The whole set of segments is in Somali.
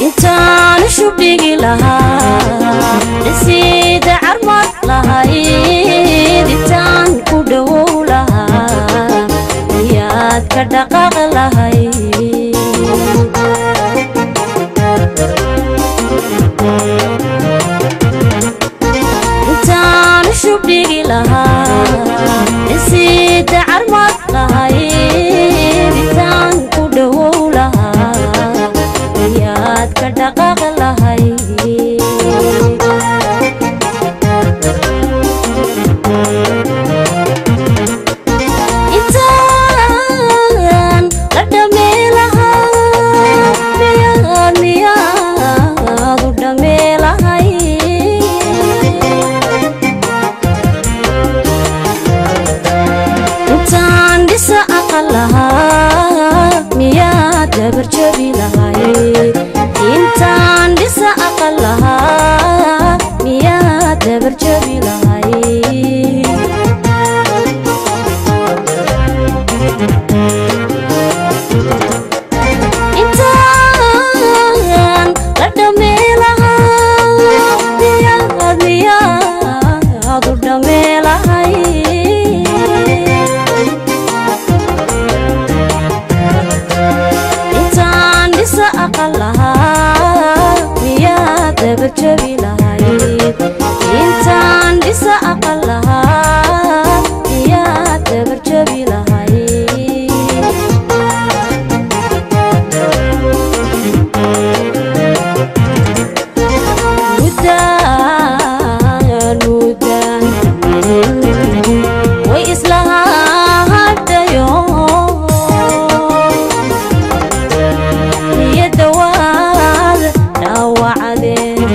Intaan shubdhigi lahaa sida carmad lahayd, intaan ku dhowow lahaa miyaad ka dhaqaaq lahayd? Intaan shubdhigi lahaa sida carmad lahayd, intaan ku dhowow lahaa miyaad ka dhaqaaq lahayd? Intaan la dhamee lahaa miyaad, miyaad u dhamee lahayd? Intaan dhisa aqal lahaa miyaad dabarjabi lahayd? Intaan dhisa aqal lahaa miyaad dabarjabi lahayd? Intaan la dhamee lahaa miyaad, miyaad u dhamee lahayd? Intaan dhisa aqal lahaa miyaad dabarjabi lahayd? Intaan dhisa aqal lahaa miyaad dabarjabi lahayd? Muddaan, muddaan way isla hadhayo, niyadda waad dhaawacdeen.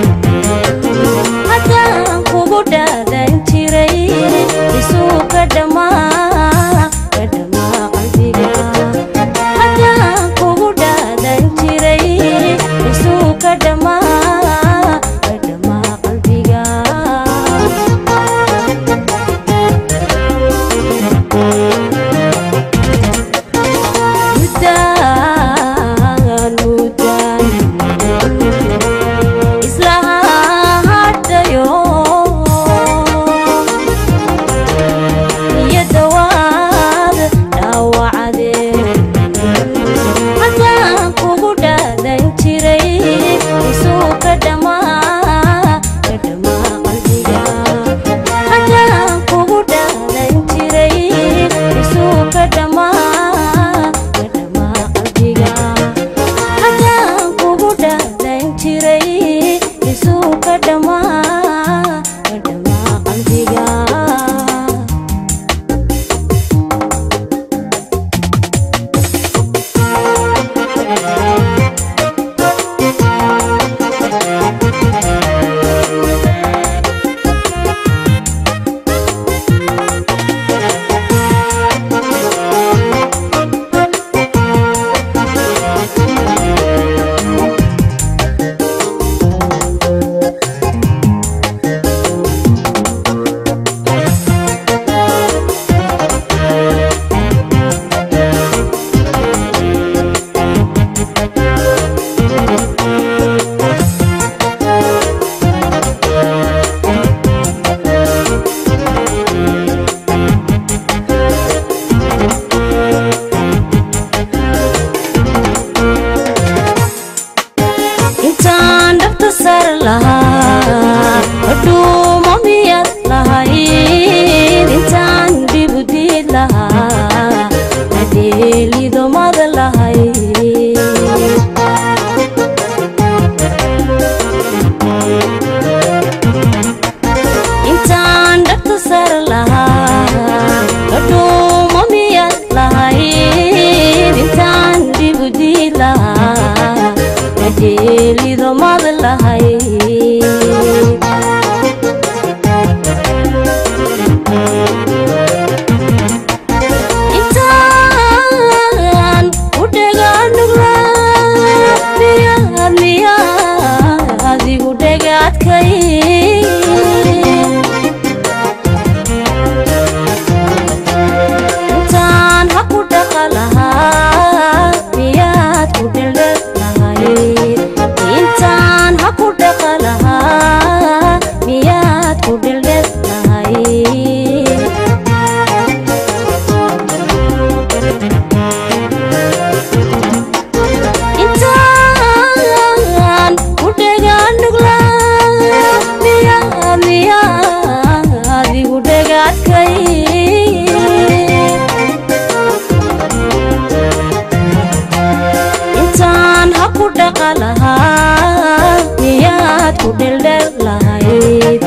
Intaan ha ku dhaqa lahaa, miyaad ku dheldhel lahayd?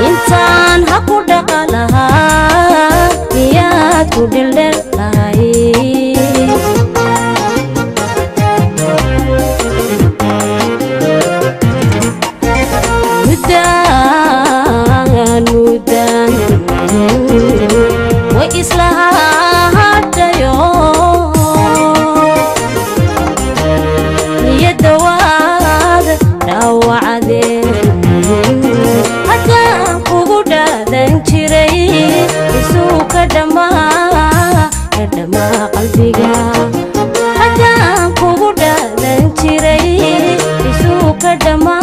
Intaan ha ku dhaqa lahaa, miyaad ku dheldhel lahayd? Muddaan muddaan way isla hadhayo, niyadda waad dhaawacdeen. Haddaan kugu dhaadan jiray, isuu ka dhammaa ka dhammaa qalbiga. Haddaan kugu dhaadan jiray, isuu ka dhammaa.